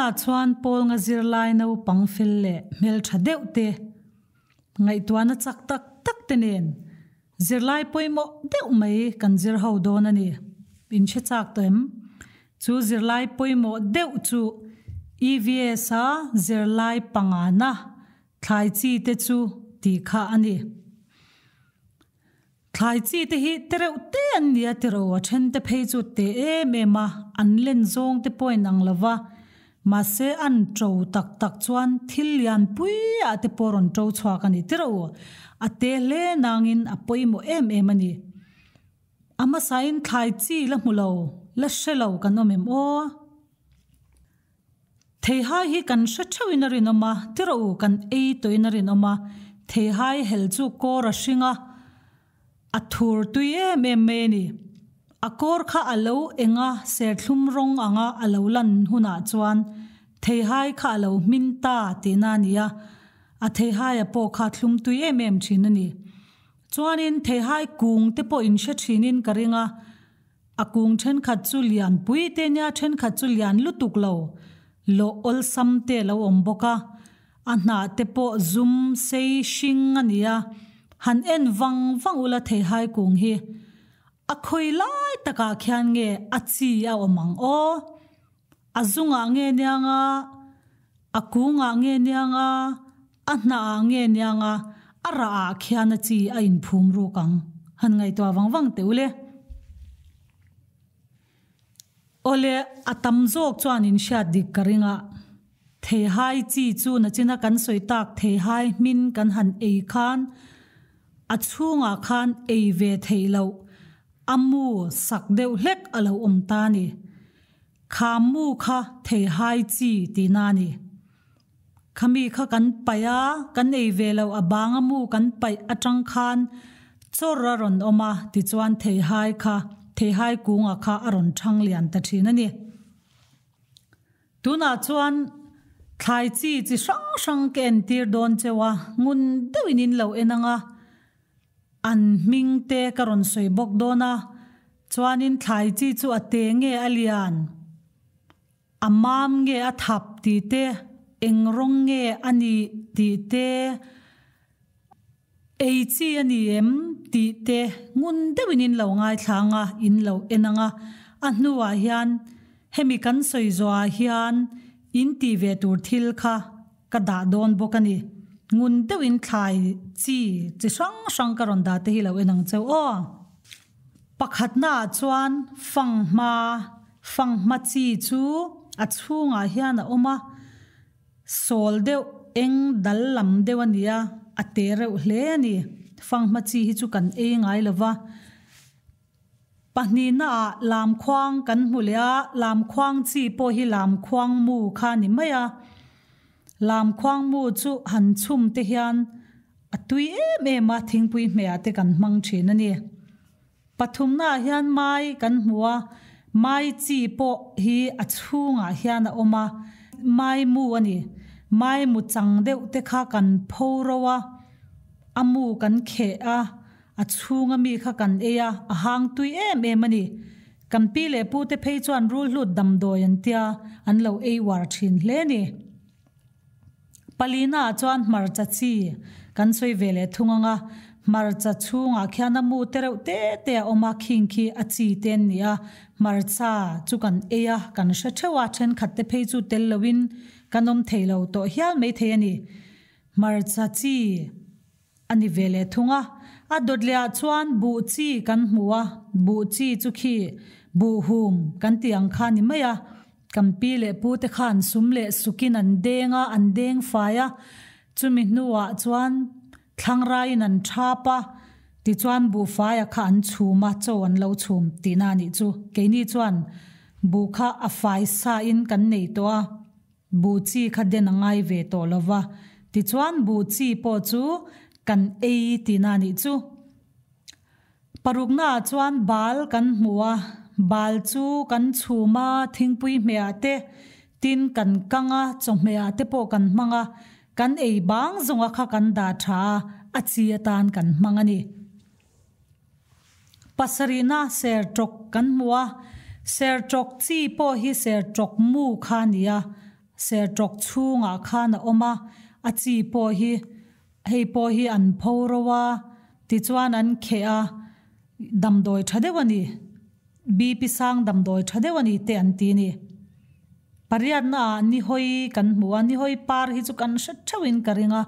Vawiinah chuan Pawl nga zirlai naupang fel leh hmeltha deuh te, ngaihtuahna chak tak tak te nen zirlai pawimawh deuh mai kan zir ho dawn a ni. In hre chak tawh em? Chu zirlai pawimawh deuh chu EVS-a zirlai pangana thlai chi te chu tih kha a ni. Thlai chi te hi te reuh te an ni a tiro a then te phei chu te em em a, an len zawng te pawh in ang lo va, mahse an to tak tak chuan thil lian pui ah te pawh rawn to chhuak a ni tiro a te hle nangin a pawimawh em em a ni. A hmasain thlai chi la hmu lo, la hre lo kan awm em aw? Theihai hi kan hre theuhin a rinawm a, ti rawh u, kan ei tawhin a rinawm a, theihai hel chu kawr a hring a, a thur tui em em mai a ni. A kawr kha a lo eng a, serthlum rawng anga a lo lan hunah chuan theihai kha a lo hmin ta tihna a ni a, a theihaia pawh kha thlum tui em em thin a ni. Chuanin theihai kung te pawh in hre thinin ka ring a, A kung thenkhat chu lian pui te nia thenkhat chu lian lutuk lo, lawh awlsam te a lo awm bawk a, a hnah te pawh zum sei hring a ni a, han en vang vang ula theihai kung hi a khawi lai takah khian nge a chi a awm ang aw? A zungah nge nianga, a kungah nge nianga, a hnahah nge nianga, a rahah khian a chi a inphum ruk ang. Han ngaihtuah vang vang teh ule. Awle, a tam zawk chuan in hriat dik ka ring a. Theihai chi chu nachina kan sawi tak theihai hmin kan han ei khan a chhungah khan ei ve theih loh a mu sak deuh hlek a lo awm ta a ni. Kha mu kha theihai chi tihna a ni. Khami kha kan paih a, kan ei ve lo a banga mu kan paih atang khan chawr a rawn awm a, tichuan theihai kha theihai kunga kha a rawn thang lian ta thin a ni. Tunah chuan thlai chi chi hrang hrang ka entir dawn cheu a, ngun deuhin in lo en ang a, an hming te ka rawn sawi bawk dawn a, chuanin thlai chi chu a te nge a lian, a mam nge a thap tih te, eng rawng nge a nih tih te, Ei chi a ni em? tih te ngun deuhin in lo ngaithla ang a, in lo en ang a. A hnuah hian hemi kan sawi zawhah hian in tih ve tur thil kha ka dah dawn bawk a ni. Ngun deuhin thlai chi chi hrang hrang ka rawn dah te hi lo en ang cheu aw. Pakhatnaah chuan fanghma, fanghma chi chu a chhungah hian a awm a. Sawl deuh, eng dal lam deuh a nia, a te reuh hle a ni. Fanghma chi hi chu kan ei ngai lo va. Pahnihnaah lamkhuang kan hmu leh a, lamkhuang chi pawh hi lamkhuang mu kha a ni mai a. Lamkhuang mu chu han chhum te hian a tui em em a, thingpui hmehah te kan hmang thin a ni. Pathumnaah hian mai kan hmu a, mai chi pawh hi a chhungah hian a awm a, mai mu a ni. Mai mu chang deuh te kha kan pho ro a, a mu kan kheh a, a chhunga mi kha kan ei a, a hang tui em em a ni. Kan pi leh pu te phei chuan rul hlut damdawi an tia, an lo ei uar thin hle a ni. Palina ah chuan hmarcha chi kan sawi ve leh thung ang a, hmarcha chhungah khian a mu te reuh te te a awm a, khing khi a chi te an ni a, hmarcha chu kan ei a, kan hre theuh a, thenkhat te phei chu tel loin kan awm thei lo tawh hial maithei a ni. Hmarcha chi a ni ve leh thung a, a dawt leh ah chuan buh chi kan hmu a, buh chi chu khi buh hum kan tih ang kha a ni mai a, kan pi leh pu te khan sum leh sukin an deng a, an deng fai a, chumi hnuah chuan thlangraiin an thap a, tichuan buhfaia kha an chhum a, chaw an lo chhum tihna a nih chu, keini chuan buh kha a fai sa in kan nei tawh a. Buh chi kha den a ngai ve tawh lo va, tichuan buh chi pawh chu kan ei tihna a nih chu. Paruknaah chuan bal kan hmu a, bal chu kan chhum a, thingpui hmehah te, tin kan kang a, chawhmehah te pawh kan hmang a, kan ei bang zawnga kha kan dah tha a, a chi atan kan hmang a ni. Pasarihna serṭawk kan hmu a, serṭawk chi pawh hi serṭawk mu kha a ni a, Serṭawk chhungah khan a awm a, a chi pawh hi hei pawh hi an pho ro a, tichuan an kheh a, damdawi tha deuh a ni, BP sang damdawi tha deuh a ni te an ti a ni. Pariatna ah nihawi kan hmu a, nihawi par hi chu kan hre theuhin ka ring a,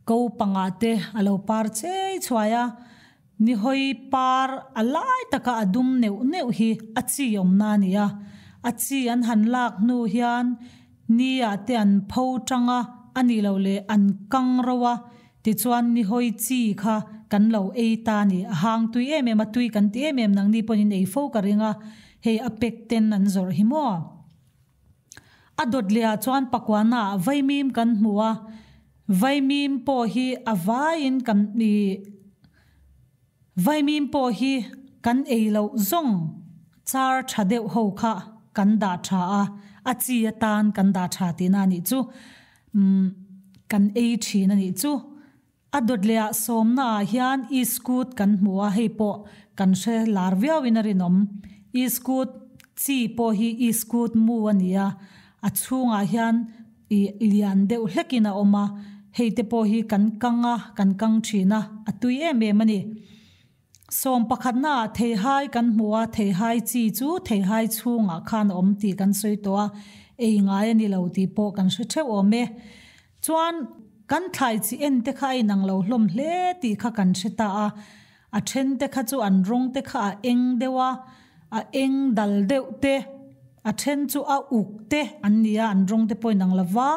ko pangah te a lo par chei chhuai a, Nihawi par a lai taka a dum neuh neuh hi a chi awmna a ni a, a chi an han lak hnu hian ni ah te an pho tang a, a nih loh leh an kang ro a, tichuan nihawi chi kha kan lo ei ta a ni. A hang tui em em a, tui kan ti em em nangni pawhin ei fo ka ring a, hei a pek ten an zawrh hi maw? A dawt leh ah chuan pakuana ah vaimim kan hmu a, vaimim pawh hi a vaiin kan ih vaimim pawh hi kan ei loh zawng char tha deuh ho kha kan dah tha a, a chi atan kan dah tha tihna a nih chu, umm kan ei thin a nih chu. A dawt leh ah sawmna ah hian iskut kan hmu a, hei pawh kan hre lar viau in a rinawm. Iskut chi pawh hi iskut mu a ni a, a chhungah hian ih lian deuh hlek in a awm a, hei te pawh hi kan kang a, kan kang thin a, a tui em em a ni. Sawm pakhatna ah theihai kan hmu a, theihai chi chu theihai chhungah khan a awm tih kan sawi tawh a, ei ngai a ni lo tih pawh kan hre theuh awm e. Chuan kan thlai chi en te kha a inang lo hlawm hle tih kha kan hre ta a, a then te kha chu an rawng te kha a eng deuh a, a eng dal deuh te, a then chu a uk te an ni a, an rawng te pawh inang lo va,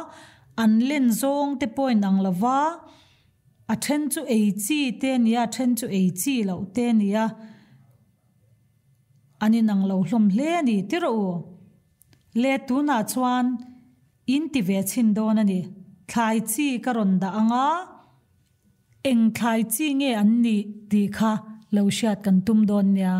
an len zawng te pawh inang lo va. A then chu ei chi te nia, a then chu ei chi loh te nia. An inang lo hlawm hle a ni ti rawh u. Le tunah chuan in ti ve chhin dawn a ni. Thlai chi ka rawn dah ang a, eng thlai chi nge an nih tih kha lo hriat kan tum dawn nia.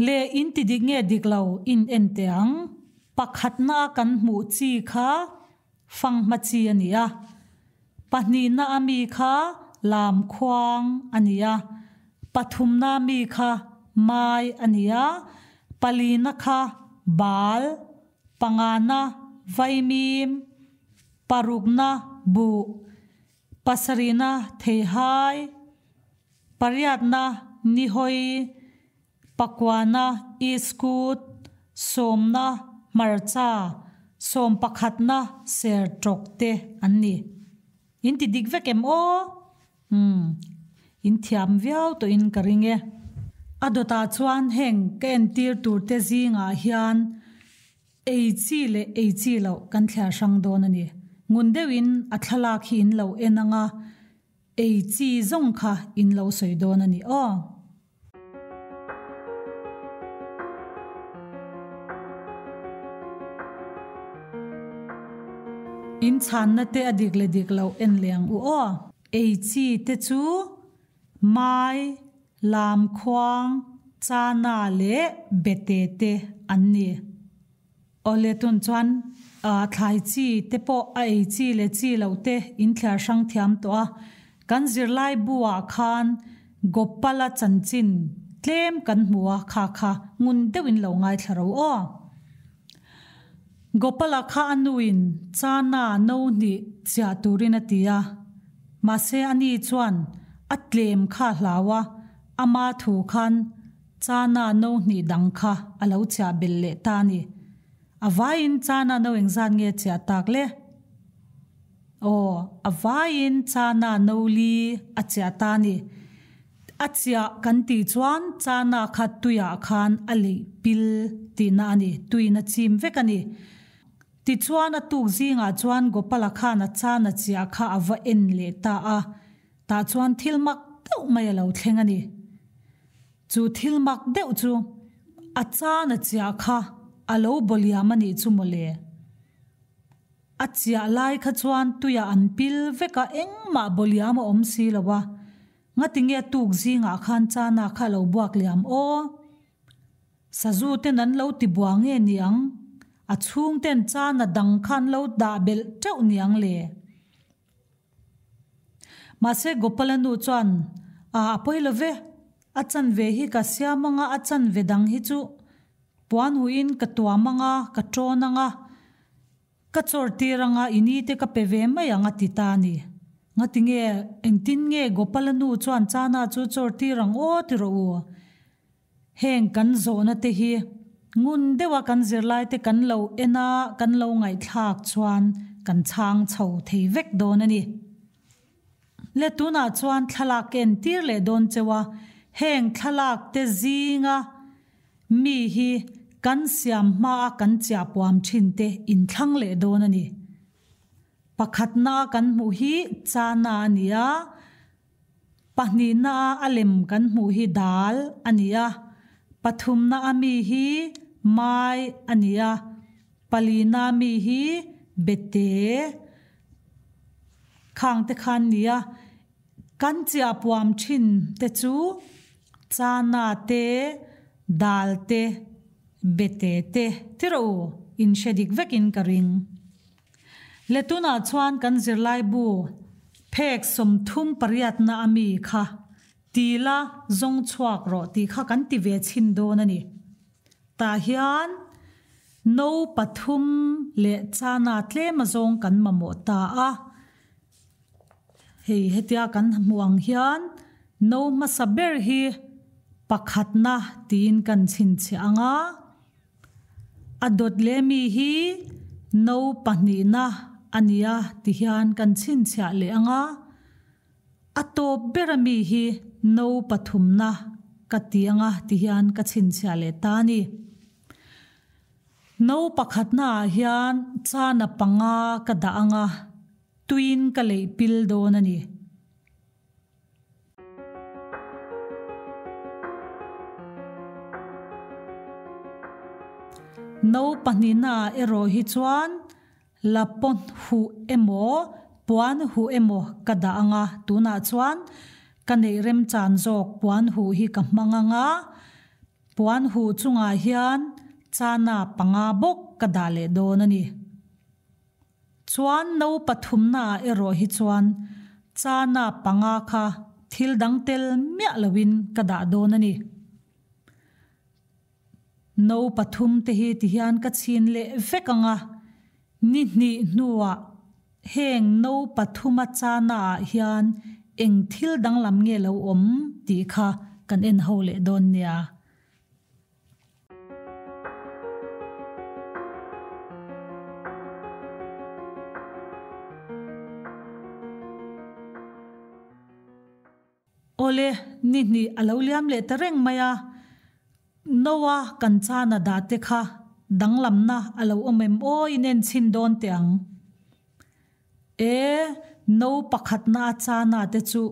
Le in ti dik nge dik lo in en teh ang. Pakhatna a kan hmuh chi kha Fanghma chi a ni a, pahnihna a mi kha Lamkhuang a ni a, pathumna a mi kha Mai a ni a, palina kha Bal, pangana Vaimim, parukna Buh, pasarihna Theihai, pariatna Nihawi, Pakuana, Iskut, Sawmna, Hmarcha, Sawmpakhatna, Serṭawk te an ni. In ti dik vek em aw? Umm, in thiam viau tawhin ka ring e. A dawtah chuan heng ka entir turte zingah hian ei chi leh ei chi loh kan thliar hrang dawn a ni. Ngun deuhin a thlalak hi in lo en ang a, ei chi zawng kha in lo sawi dawn a ni aw. In chhanna te a dik leh dik loh en leh ang u aw. Ei chi te chu Mai, Lamkhuang, Chana leh Bete te an ni. Awle tun chuan thlai chi te pawh a ei chi leh chi loh te in thliar hrang thiam tawh a, kan zirlai bu ah khan Gopala chanchin tlem kan hmu a kha kha ngun deuh in lo ngaithla ro aw. Gopala kha a nu in chana no hnih chiah turin a ti a, mahse a ni chuan a tlem kha a hlau a, ama thu khan Chana no hnih dang kha a lo chiah belh leh ta a ni. A vaiin chana no engzat nge chiah tak le? Aw, a vaiin chana no li a chiah ta a ni. A chiah kan tih chuan chana kha tuiah khan a leih pil tihna a ni, tuiin a chim vek a ni. Tichuan a tuk zingah chuan Gopala khan a chana chiah kha a va en leh ta a, tah chuan thil mak deuh mai a lo thleng a ni. Chu thil mak deuh chu a chana chiah kha a lo bawliam a nih chu mawle. A chiah lai kha chuan tuiah an pil vek a, engmah bawliam a awm si lo a. Ngatinge tuk zingah khan chana kha a lo buak liam aw? Sazu ten an lo ti bua nge niang? A chhung ten chana dang kha an lo dah belh teuh niang le? Mahse Gopala nu chuan, A a pawi lo ve, a chanve hi ka siam anga a chanve dang hi chu puan huiin ka tuam anga ka tawn anga, Ka chawr tir anga i ni te ka pe ve mai ang a ti ta a ni. Ngati nge, engtin nge Gopala nu chuan Chana chu chawr tir ang aw ti rawh u. Heng kan zawhna te hi ngun deuha kan zirlai te kan lo en a, kan lo ngaihthlak chuan kan chhang chho thei vek dawn a ni. Le tunah chuan thlalak ka entir leh dawn cheu a, heng thlalak te zinga Mi hi kan siam hmaa kan chiahpuam thin te inthlang leh dawn a ni. Pakhatna kan hmuh hi chana a ni a, pahnihna a lem kan hmuh hi dal a ni a, pathumna a mi hi mai a ni a, palina mi hi bete khang te khan ni a. Kan chiahpuam thin te chu chana te, dal te, bete te ti rawh u, in hre dik vekin ka ring. Le tunah chuan kan zirlaibu phek 38na a mi kha ti la zawng chhuak rawh tih kha kan ti ve chhin dawn a ni. Tah hian no pathum leh chana tlem azawng kan mamawh ta a. Hei hetia kan hmuh ang hian no hmasa ber hi pakhatna tiin kan chhinchhiah ang a, a dawt leh mi hi no pahnihna a nia ti hian kan chhinchhiah leh ang a, a tawp ber a mi hi no pathumna ka ti ang a ti hian ka chhinchhiah leh ta a ni. No pakhatna ah hian chana panga ka dah ang a. Tuiin ka leih pil dawn a ni. No pahnihna ah erawh hi chuan la pawn huh emaw puan huh emaw ka dah ang a, tunah chuan ka neih remchan zawk puan huh hi ka hmang ang a, puan huh chungah hian chana panga bawk ka dah leh dawn a ni. Chuan no pathumna ah erawh hi chuan chana panga kha thil dang tel miah loin ka dah dawn a ni. No pathum te hi tihian ka chhin leh vek ang a, ni hnih hnuah heng no pathuma chana ah hian eng thil danglam nge lo awm tih kha kan en ho leh dawn nia. Awle, ni hnih a lo liam leh ta reng mai a, Noa kan chana dah te kha danglamna a lo awm em aw in en chhin dawn teh ang. E, no pakhatna a chana te chu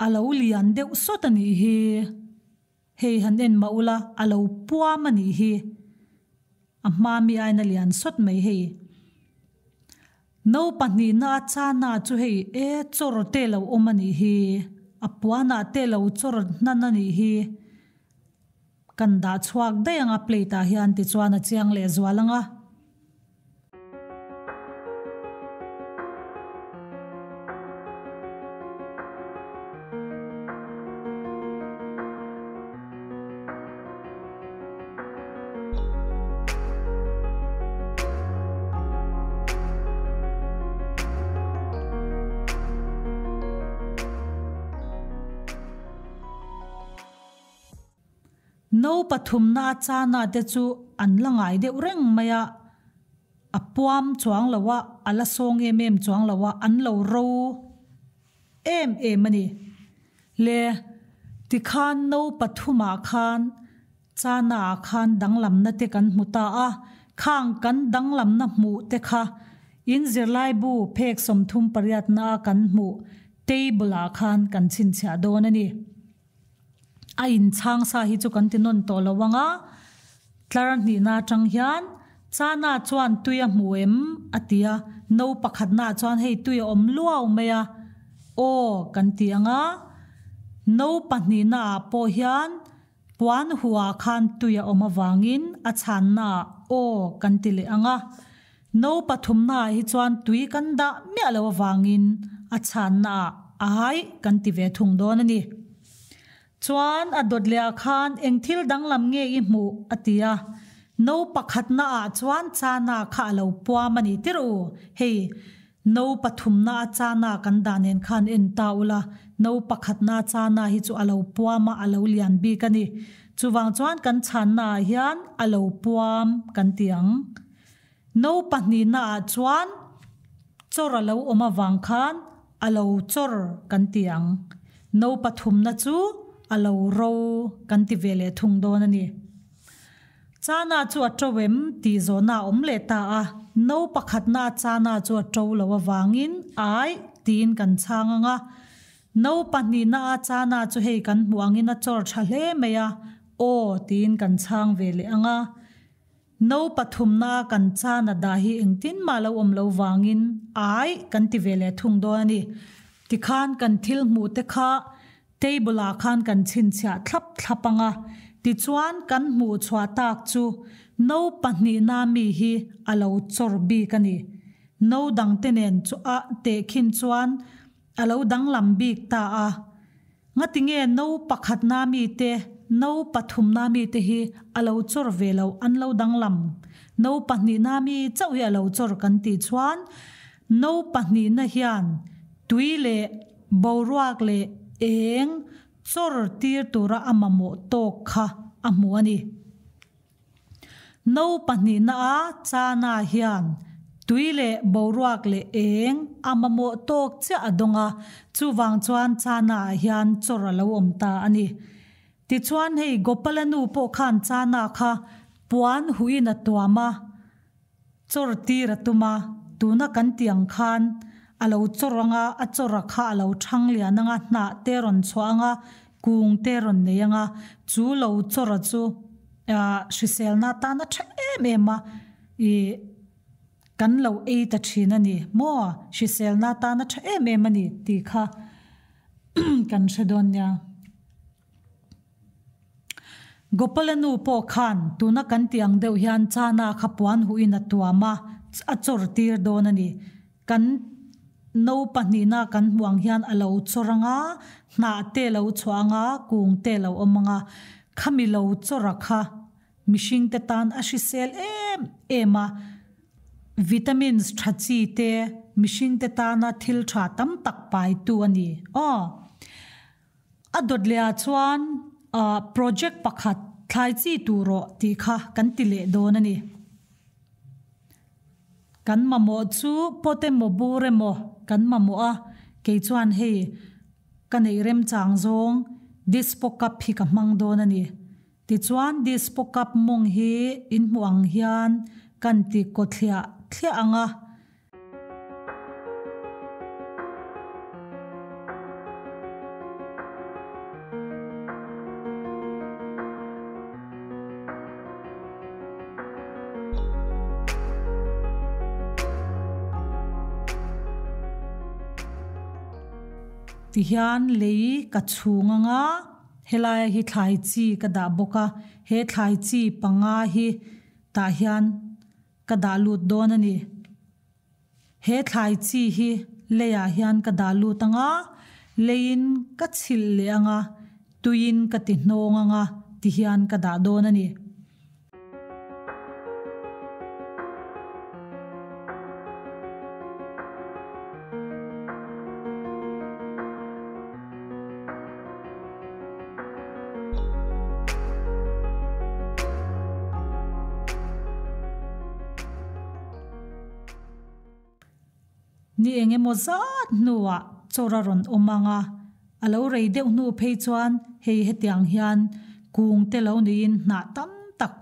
a lo lian deuh sawt a nih hi. Hei han en mah ula, a lo puam a nih hi. A hma mi aiin a lian sawt mai hei. No pahnihna a chana chu hei e chawr te lo awm a nih hi. A puanah te lo chawr hnan a nih hi. Kan dah chhuak daih ang a plate ah hian tichuan a chiang leh zual ang a. No pathumna a chana te chu an la ngai deuh reng mai a, a puam chuang lo a, a la sawng em em chuang lo a, an lo ro em em a ni. Le. Tikhan no pathumah khan Chana ah khan danglamna te kan hmu ta a, khang kan danglamna hmuh te kha in zirlaibu phek 38 na a kan hmuh table ah khan kan chhinchhiah dawn a ni. A inchhang sa hi chu kan ti nawn tawh lo ang a, tlar hnihna atang hian Chana chuan tui a hmu em? a ti a, no pakhatna ah chuan hei tui a awm luau mai a, aw kan ti ang a, no pahnihna ah pawh hian Puan huah khan tui a awm avangin a chhannaah aw kan ti leh ang a. No pathumnaah hi chuan tui kan dah miah lo avangin a chhannaah ai kan ti ve thung dawn a ni. Chuan a dawt lehah khan eng thil danglam nge i hmuh a ti a. No pakhatnaah chuan chana kha a lo puam a ni tirh u. Hei No pathumna a chana kan dah nen khan en ta ula, no pakhatna a chana hi chu a lo puam a, a lo lian bik a ni. Chuvang chuan kan chhanna ah hian a lo puam kan ti ang. No pahnihna ah chuan chawr a lo awm avang khan a lo chawr kan ti ang. No pathumna chu a lo ro kan ti ve leh thung dawn a ni. Chana chu a to em tih zawhna a awm leh ta a, no pakhatna a chana chu a to lo avangin ai tiin kan chhang ang a. No pahnihna a chana chu hei kan hmuh angin a chawr tha hle mai a, aw tiin kan chhang ve leh ang a. No pathumna a kan chana dah hi engtin mah lo awm lo vangin ai kan ti ve leh thung dawn a ni. Tikhan kan thil hmuh te kha Table ah khan kan chhinchhiah thlap thlap ang a, tichuan kan hmuh chhuah tak chu no pahnihna mi hi a lo chawr bik a ni. No dangte nen chu a tehkhin chuan a lo danglam bik ta a. Ngatinge no pakhatna mi te, no pathumna mi te hi a lo chawr ve lo, an lo danglam. No pahnihna mi chauh hi a lo chawr kan tih chuan no pahnihna hian tui leh Boruak leh eng chawr tir tura a mamawh tawk kha a hmu a ni. No pahnihna a chana hian tui leh boruak leh eng a mamawh tawk chiah a dawng a, chuvang chuan chana ah hian chawr a lo awm ta a ni. Tichuan hei Gopala nu pawh khan chana kha puan huin a tuam a. Chawr tir a tum a, tuna kan tih ang khan a lo chawr ang a, a chawr a kha a lo thang lian ang a, hnah te rawn chhuah ang a, kung te rawn nei ang a, chu lo chawr a chu hriselna atan a tha em em a, ih kan lo ei ta thin a ni maw, hriselna atan a tha em em a ni tih kha kan hre dawn nia. Gopala nu pawh khan tuna kan tih ang deuh hian chana kha puan huhin a tuam a, a chawr tir dawn a ni. Kan no pahnihna kan hmuh ang hian a lo chawr ang a, hnah te lo chhuah ang a, kung te lo awm ang a, khami lo chawr a kha mihring te tan a hrisel em em a, vitamins tha chi te mihring te tana thil tha tam tak paitu a ni. Aw. A dawt leh ah chuan project pakhat thlai chi tur rawh tih kha kan ti leh dawn a ni. Kan mamawh chu pot emaw bur emaw kan mamawh a, kei chuan hei ka neih remchang zawng dispo cup hi ka hmang dawn a ni. Tichuan dispo cup mawng hi in hmuh ang hian kan ti kaw thliah thliah ang a. Tihian lei ka chhung anga helaia hi thlai chi ka dah bawk a, he thlai chi panga hi tah hian Ka dah lut dawn a ni. He thlai chi hi leiah hian ka dah lut ang a, leiin ka chhilh leh ang a, tuiin ka ti hnawng ang a ti hian ka dah dawn a ni. Ni eng emaw zat hnuah chawr a rawn awm ang a, A lo rei deuh hnu phei chuan hei hetiang hian kung te lo niin hnah tam tak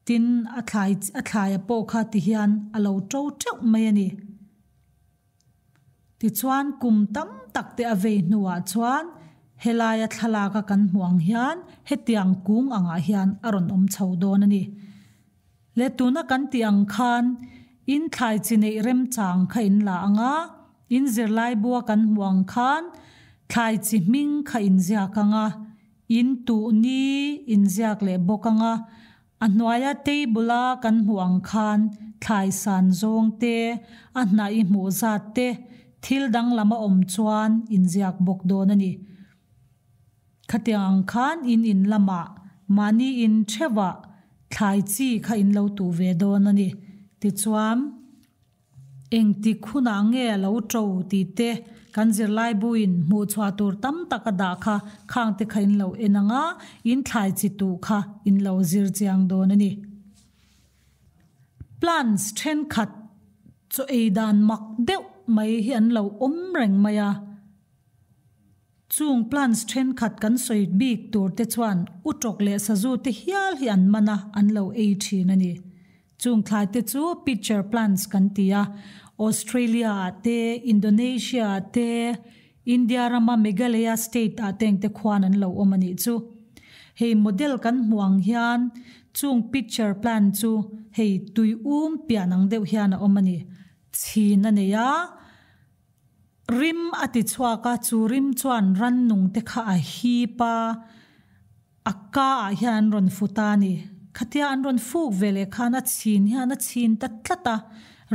tin a thlai a thlaia pawh kha ti hian a lo to teuh mai a ni. Tichuan kum tam tak te a vei hnuah chuan helaia thlalaka kan hmuh ang hian hetiang kung angah hian a rawn awm chho dawn a ni. Le tuna kan tih ang khan in thlai chi neih remchang kha in la ang a, in zirlaibua kan hmuh ang khan thlai chi hming kha in ziak ang a, in tuh ni in ziak leh bawk ang a, a hnuaia table a kan hmuh ang khan thlai san zawng te, a hnah i hmuh zat te, thil danglam a awm chuan in ziak bawk dawn a ni. Khatiang ang khan in in lamah mahni in theuhah thlai chi kha in lo tuh ve dawn a ni. Tichuan, engtik hunah nge a lo to tih te kan zirlaibuin hmuhchhuah tur tam tak a dah kha khang te kha in lo en ang a, in thlai chi tuh kha in lo zir chiang dawn a ni. Plants thenkhat chaw ei dan mak deuh mai hi an lo awm reng mai a. Chung plants thenkhat kan sawi bik tur te chuan utawk leh sazu te hial hi an man a, an lo ei thin a ni. Chung thlai te chu pitcher plants kan ti a, Australia ah te, Indonesia ah te, India rama Meghalaya state ah te engte khuan an lo awm a nih chu. Hei model kan hmuh ang hian chung pitcher plant chu hei tui um pian ang deuh hian a awm a ni. Chhin a nei a. Rim a ti chhuak a, chu rim chuan rannung te kha a hip a, a ka ah hian an rawn fu ta a ni. Khatia an rawn fuk ve leh khan a chhin hian a chhin ta tlat a,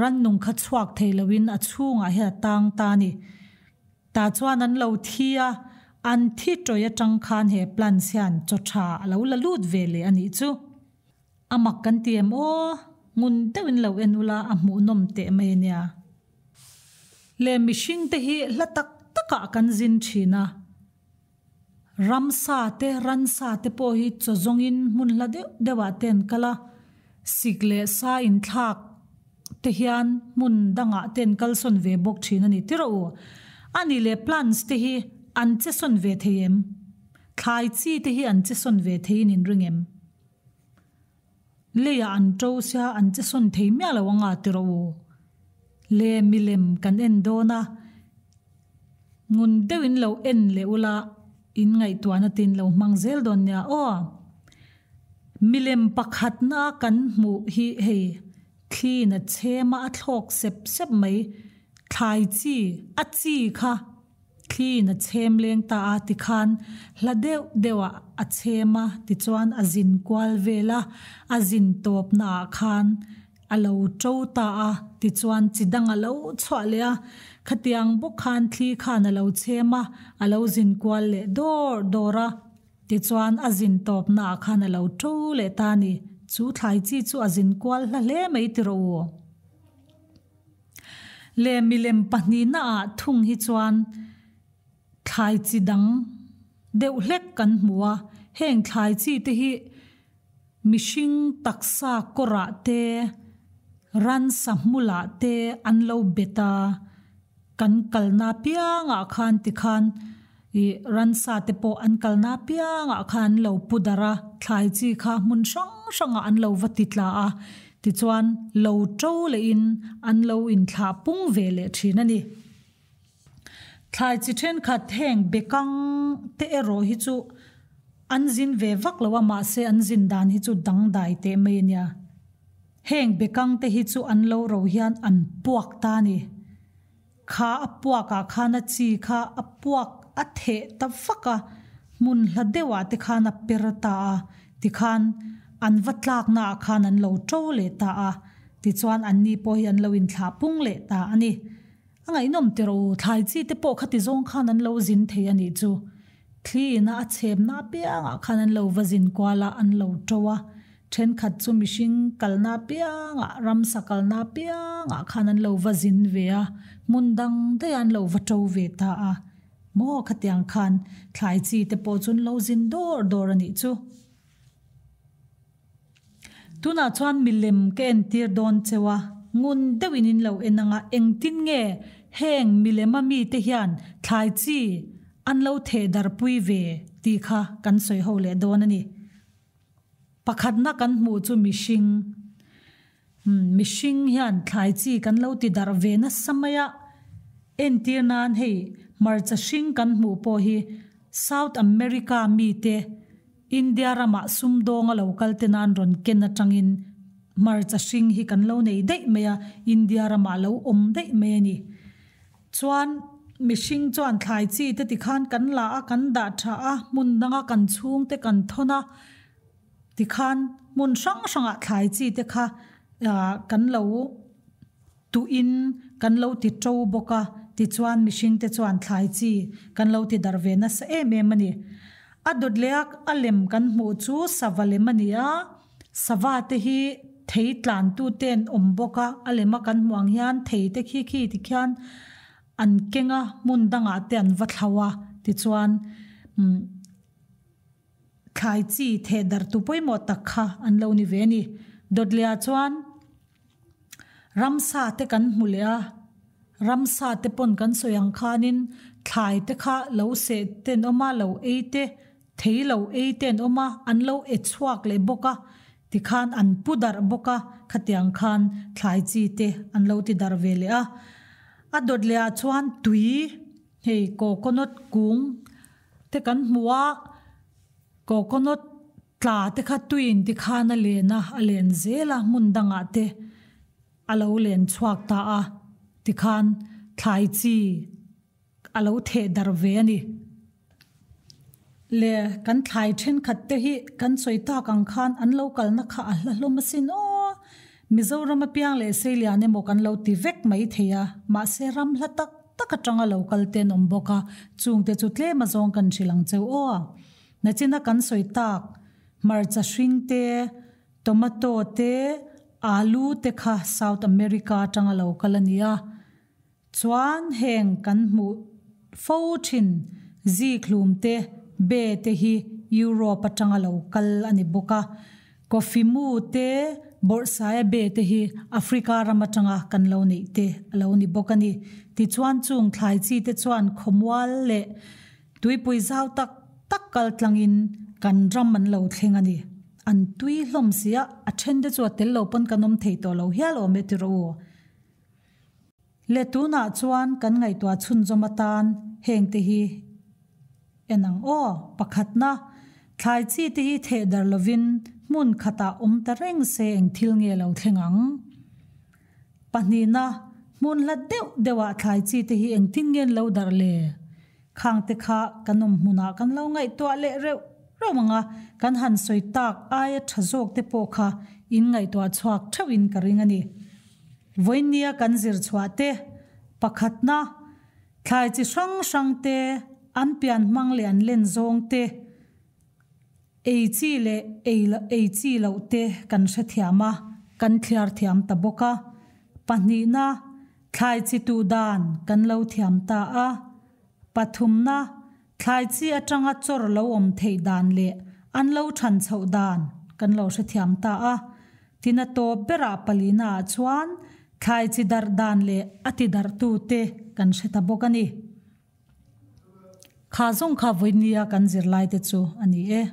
rannung kha chhuak thei loin a chhungah hian a tang ta a ni. Tah chuan an lo thi a, an thi tawih atang khan he plants hian chaw tha a lo la lut ve leh a nih chu. A mak kan ti em aw, ngun deuhin lo en ula a hmuhnawm teh mai a nia. Le mihring te hi hla tak takah kan zin thin a, ramsa te ransa te pawh hi chaw zawngin hmun hla deuh deuhah te an kal a, sik leh sa inthlak te hian hmun dangah te an kalsawn ve bawk thin a ni tiraw u. A nih leh plants te hi an che sawn ve thei em? Thlai chi te hi an che sawn ve theiin in ring em? Leiah an to sia an che sawn thei miah lo anga ti rawh u. Le milem kan en dawn a, ngun deuhin lo en leh ula in ngaihtuahna te in lo hmang zel dawn nia aw. Milem pakhatna kan hmuh hi hei thliin a chhem a, a thlawk sep sep mai, thlai chi, a chi kha. Thliin a chhem leng ta a tikhan hla deuh deuhah a chhem a, tichuan a zin kual vel a, a zin tawpnaah khan a lo to ta a, tichuan chi dang a lo chhuah leh a, khatiang bawk khan thli khan a lo chhem a, a lo zin kual leh dawr dawr a, tichuan a zin tawpnaah khan a lo to leh ta a ni. Chu thlai chi chu a zin kual hla hle mai ti rawh u. Leh milem pahnihnaah thung hi chuan thlai chi dang deuh hlek kan hmu a, heng thlai chi te hi mihring taksa kawrah te, ransa hmulah te an lo bet a, kan kalna piangah khan tikhan ih ransa te pawh an kalna piangah khan an lo pu darh a, thlai chi kha hmun hrang hrangah an lo va ti tla a, tichuan lo to lehin an lo inthlah pung ve leh thin a ni. Thlai chi thenkhat heng bekang te erawh hi chu an zin ve vak lo a, mahse an zin dan hi chu dangdai teh mai a nia. Heng bekang te hi chu an lo ro hian an puak ta a ni. Kha a puakah khan a chi kha a puak a theh ta vak a, hmun hla deuhah te khan a per ta a, tikhan an va tlaknaah khan an lo to leh ta a, tichuan anni pawh hi an lo inthlah pung leh ta a ni. A ngaihnawm tiraw u, thlai chi te pawh khati zawng khan an lo zin thei a nih chu. Thli ina a chhemna apiangah khan an lo va zin kual a, an lo to a. Thenkhat chu mihring kalna apiangah, ramsa kalna apiangah khan an lo va zin ve a, hmun dang daih an lo va to ve ta a. Maw khatiang khan thlai chi te pawh chu an lo zin dawr dawr a nih chu. Tunah chuan milem ka entir dawn cheu a, ngun deuhin in lo en ang a, engtin nge heng milema mite hian thlai chi. an lo theh darhpui ve tih kha kan sawi ho leh dawn a ni. Pakhatna kan hmuh chu mihring. Mihring hian thlai chi kan lo ti darh ve nasa mai a, entir nan hei hmarcha hring kan hmuh pawh hi South America mite India ramah sumdawnga lo kal te nan rawn ken atangin hmarcha hring hi kan lo nei daih mai a, India ramah lo awm daih mai a ni. Chuan mihring chuan thlai chi te tikhan kan la a, kan dah tha a, hmun danga kan chhungte kan thawn a, tikhan hmun hrang hrangah thlai chi te kha kan lo tuhin kan lo ti to bawk a, tichuan mihring te chuan thlai chi kan lo ti darh ve nasa em em a ni. A dawt leh a a lem kan hmuh chu sava lem a ni a, sava te hi thei tlan tu te an awm bawk a, a lem a kan hmuh ang hian thei te khi khi ti khian an keng a, hmun dangah te an va thlau a, tichuan umm thlai chi theh darh tu pawimawh tak kha an lo ni ve a ni. Dawt leh ah chuan. Ramsa te kan hmu leh a, ramsa te pawn kan sawi ang khanin thlai te kha lo seh te an awm a, lo ei te, thei lo ei te an awm a, an lo e chhuak leh bawk a, tikhan an pu darh bawk a, khatiang khan thlai chi te an lo ti darh ve leh a. A dawt leh ah chuan tui, hei coconut kung te kan hmu a, coconut Tla te kha tuin ti khan a len a, a len zel a, hmun dangah te a lo len chhuak ta a, tikhan thlai chi a lo theh darh ve a ni. Le kan thlai thenkhat te hi kan sawi tak ang khan an lo kalna kha a hla hlawm asin aw, Mizoram apiang leh Seilian emaw kan lo ti vek mai thei a, mahse ram hla tak tak atanga lo kal te an awm bawk a, chungte chu tlem azawng kan hrilh ang cheu aw. Nachina kan sawi tak, hmarcha hring te, tomato te, alu te kha South America atanga lo kal a ni a. Chuan heng kan hmuh fo thin zikhlum te, be te hi Europe atanga lo kal a ni bawk a. Coffee mu te, bawrhsaia be te hi Africa ram atanga kan lo neih te a lo ni bawk a ni. Tichuan chung thlai chi te chuan khawmual leh Tuipui zau tak tak kal tlangin kan ram an lo thleng a ni. An tui hlawm si a, a then te chu a tel lo pawn kan awm thei tawh lo hial awm e ti rawh u. Le tunah chuan kan ngaihtuah chhunzawm atan heng te hi en ang aw. Pakhatna, thlai chi te hi theh dar lovin hmun khatah awm ta reng se eng thil nge lo thleng ang. Pahnihna, hmun hlat deuh deuhah thlai chi te hi engtin nge an lo darh le? Khang te kha kan awm hmunah kan lo ngaihtuah leh reuh reuh ang a, kan han sawi tak aia tha zawk te pawh kha in ngaihtuah chhuak theuhin ka ring a ni. Vawinia kan zir chhuah te, pakhatna, thlai chi hrang hrang te, an pian hmang leh an len zawng te, Ei chi leh ei ei chi loh te kan hrethiam a, kan thliar thiam ta bawk a. Pahnihna, thlai chi tuh dan kan lo thiam ta a. Pathumna, thlai chi atanga chawr lo awm theih dan leh an lo than chhoh dan kan lo hrethiam ta a. Tina tawp berah palina ah chuan thlai chi darh dan leh a ti darhtu te kan hre ta bawk a ni. Kha zawng kha vawinia kan zirlai te chu a ni e.